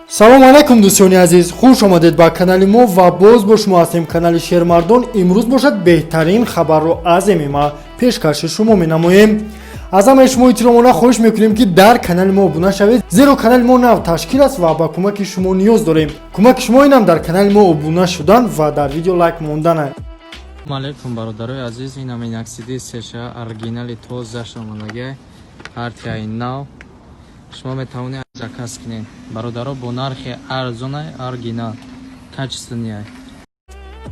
Салому алайкум, дӯстони азиз, хуш омадед ба канали мо ва боз бо шумо ҳастем, канали Шермардон. Имрӯз бошад, беҳтарин хабарро аз ММА пешкаши шумо менамоем. Аз ҳамаи шумо эҳтиромона хоҳиш мекунем, ки дар канали мо обуна шавед, зеро канали мо нав ташкил аст ва ба кӯмаки шумо ниёз дорем. Кӯмаки шумо инам дар канали мо обуна шудан ва дар видео лайк мондан. Алейкум, бародарои азиз, ин миноксидил сеша оригинали тозаш омадагай, партияи нав. Шумо метавонед заказ кунед, бародаро, бо нархи арзонай, оригинал, качественный.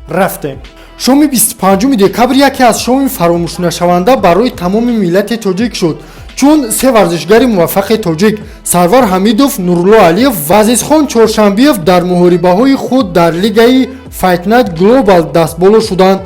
Рафтем. Шоми 25 декабр яке аз шоми фаромӯшнашаванда барои тамоми миллати тоҷик шуд, чун се варзишгари муваффақи тоҷик Сарвар Ҳамидов, Нурулло Алиев ва Азизхон Чоршанбиев дар муҳорибаҳои худ дар лигаи Fight Night Global дастболо шуданд.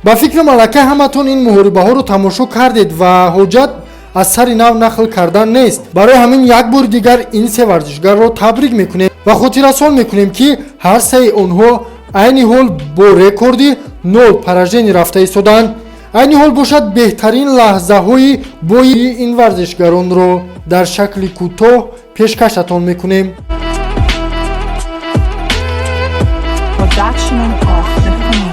Ба фикрам, аллакай ҳаматон ин муҳорибаҳоро тамошо кардед ва ҳоҷат аз сари нав нақл кардан нест. Барои ҳамин як бори дигар ин се варзишгарро табрик мекунем ва хотиррасон мекунем, ки ҳар сеи онҳо айни ҳол бо рекорди нол поражение рафта истодаанд. Айни ҳол бошад, беҳтарин лаҳзаҳои бои ин варзишгаронро дар шакли кӯтоҳ пешкашатон мекунем. Production of the Queen.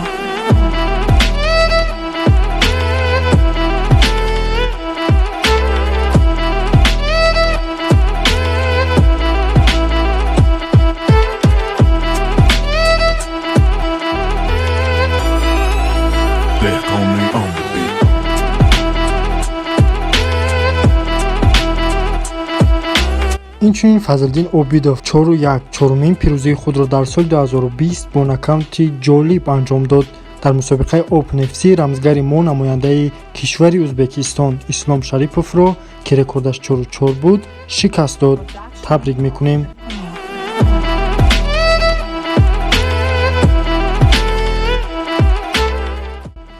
Dehqani on the beat. Инчунин Фазлиддин Обидов 4-1 чорумин пирӯзии худро дар соли 2020 бо нокаути ҷолиб анҷом дод. Дар мусобиқаи Open FC рамзгари мо намояндаи кишвари Ӯзбекистон Ислом Шариповро, ки рекордаш 4-4 буд, шикаст дод. Табрик мекунем.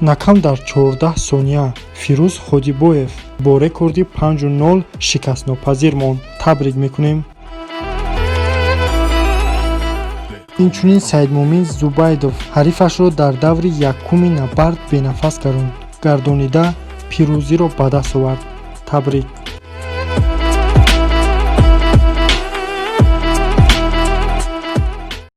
Накам дар 14 сония Фирӯз Ходибоев бо рекорди 5-0 шикастнопазир монд. Табрик мекунем. Инчунин Саидмуъмин Зубайдов ҳарифашро дар даври якуми набард бенафас гардонида, пирӯзиро ба даст овард. Табрик.